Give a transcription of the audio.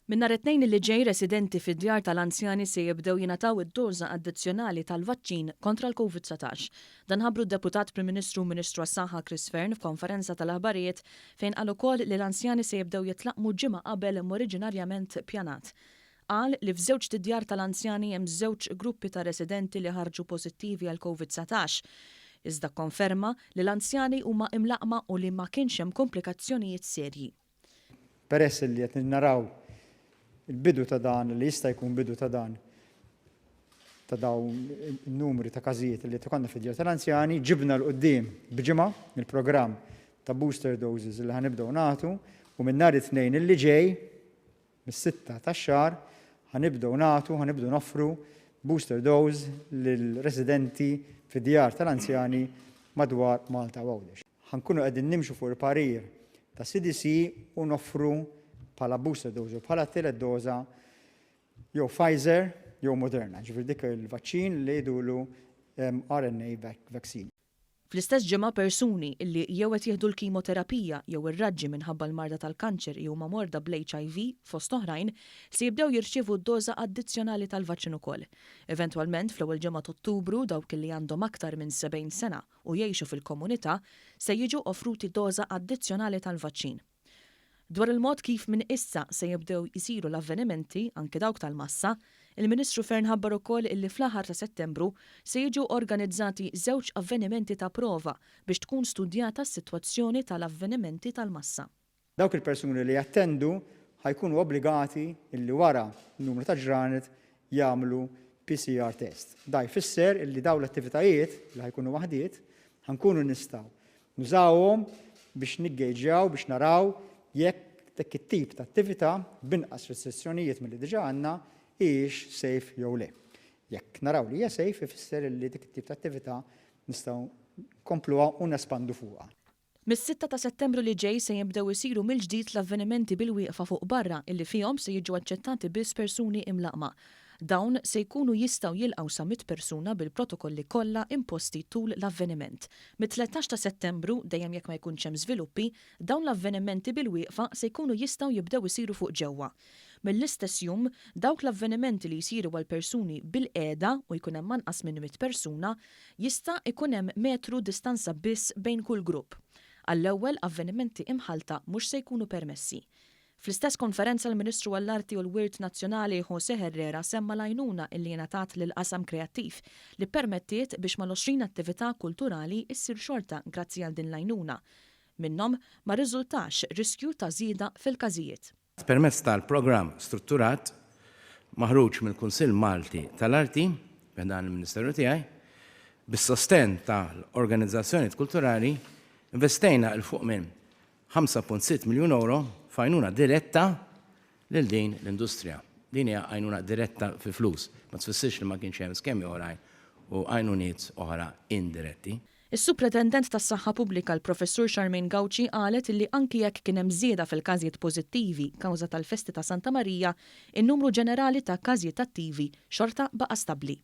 Minn nhar it-Tnejn li ġej residenti fid-djar tal-anzjani se jibdew jingħataw id-doża addizzjonali tal-vaċċin kontra l-Covid-19. Dan ħabbru d-Deputat Prim Ministru u Ministru għas-Saħħa Chris Fearne f'konferenza tal-aħbarijiet fejn qal ukoll li l-anzjani se jibdew jitlaqqmu ġimgħa qabel m'oriġinarjament pjanat. Qal li f'żewġt idjar tal-anzjani hemm żewġ gruppi ta' residenti li ħarġu pożittivi għall-Covid-19. Iżda kkonferma li l-anzjani huma imlaqqma u li ma kienx hemm komplikazzjonijiet serji. Peress li qed naraw il-bidu ta' dan, li jista' jkun bidu ta' dan, ta' dawn in-numri ta' każijiet li qed ikollna fid-djar tal-anzjani, ġibna 'l quddiem b'ġimgħa il-programm ta' booster doses li ħa nibdew nagħtu u minn nhar it-Tnejn illi ġej, mis-sitta tax-xahar, ħa nibdew nagħtu, ħa nibdew noffru booster dose lill-residenti fid-djar tal-anzjani madwar Malta u Għawdex. Ħa nkunu qegħdin nimxu fuq il-parir tas-CDC u noffru bħala booster dose u bħala t-tielet doża jew Pfizer jew Moderna, ġifieri dik il-vaċċin li jgħidulu mRNA vaccine. Fl-istess ġimgħa persuni illi jew qed jieħdu l-kimoterapija jew ir-raġġi minħabba l-marda tal-kanċer jew huma morda bl-HIV, fost oħrajn, se jibdew jirċievu d-doża addizzjonali tal-vaċċin ukoll. Eventwalment fl-ewwel ġimgħa t'Ottubru dawk illi għandhom aktar minn 70 sena u jgħixu fil-komunità se jiġu offruti doża addizzjonali tal-vaċċin. Dwar il-mod kif minn issa se jibdew isiru l-avvenimenti, anke dawk tal-massa, il-Ministru Fearne ħabbar ukoll illi fl-aħħar ta' Settembru se jiġu organizzati żewġ avvenimenti ta' prova biex tkun studjata s-sitwazzjoni tal-avvenimenti tal-massa. Dawk il-persuni li jattendu ħa jkunu obbligati illi wara numru ta' ġranet jagħmlu PCR test. Da jfisser illi dawn l-attivitajiet li ħa jkunu waħdiet ħa nkunu nistgħu Nużawhom biex niggejġjaw, biex naraw jekk dik it-tip ta' attività b'inqas restrizzjonijiet milli diġà għandna hijiex safe jew le. Jekk naraw li hija safe ifisser li dik it-tip ta' attività nistgħu nkompluha u nespandu fuqha. Mis-sitta ta' Settembru li ġej se jibdew isiru mill-ġdid l-avvenimenti bilwieqfa fuq barra illi fihom se jiġu aċċettati biss persuni imlaqqma. Dawn se jkunu jistgħu jilqgħu sa 100 persuna bil-protokolli kollha imposti tul l-avveniment. Mit-13 ta' Settembru, dejjem jekk ma jkunx hemm żviluppi, dawn l-avvenimenti bilwieqfa se jkunu jistgħu jibdew isiru fuq ġewwa. Mill-istess jum, dawk l-avvenimenti li jsiru għal persuni bilqiegħda u jkun hemm anqas minn 100 persuna, jista' jkun hemm metru distanza biss bejn kull grupp. Għall-ewwel, avvenimenti imħallta mhux se jkunu permessi. Fl-istess konferenza l-Ministru għall-Arti u l-Wirt Nazzjonali José Herrera semma l-għajnuna illi ingħatat lill-qasam kreattiv li ppermettiet biex mal-20 attività kulturali ssir xorta grazzi għal din l-għajnuna. Minnhom ma rriżultax riskju ta' żieda fil-każijiet. Permezz tal-programm strutturat maħruġ mill-Kunsill Malti tal-Arti, fi ħdan il-Ministeru tiegħi, bis-sostenn tal-organizzazzjonijiet kulturali, investejna 'l fuq minn 5.6 miljun ewro f'għajnuna diretta lil din l-industrija. Din hija għajnuna diretta fi flus, ma tfissirx li ma kienx hemm skemi oħrajn u għajnuniet oħra indiretti. Is-Supretendent tas-Saħħa Pubblika l-Professur Charmaine Gauci qalet illi anki jekk kien hemm żieda fil-każijiet pożittivi kawża tal-festi ta' Santa Marija, in-numru ġenerali ta' każijiet attivi xorta baqa' stabbli.